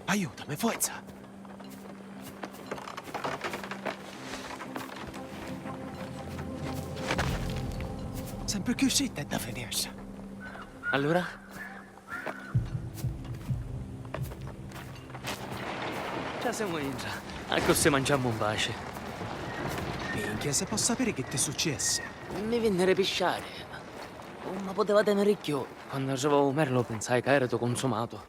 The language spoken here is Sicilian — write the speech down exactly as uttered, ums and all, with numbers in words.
Aiutami, forza! Sempri cchiù stritta è da finirsa. Allura? Già semu intra. Accussì manciammu 'n paci. Minchia, se po' sapiri chi ti successi. Mi vinni di pisciari. Nun mi puteva teniri cchiù. Quannu arrivò u merlu pinsai ca eritu cunsumatu.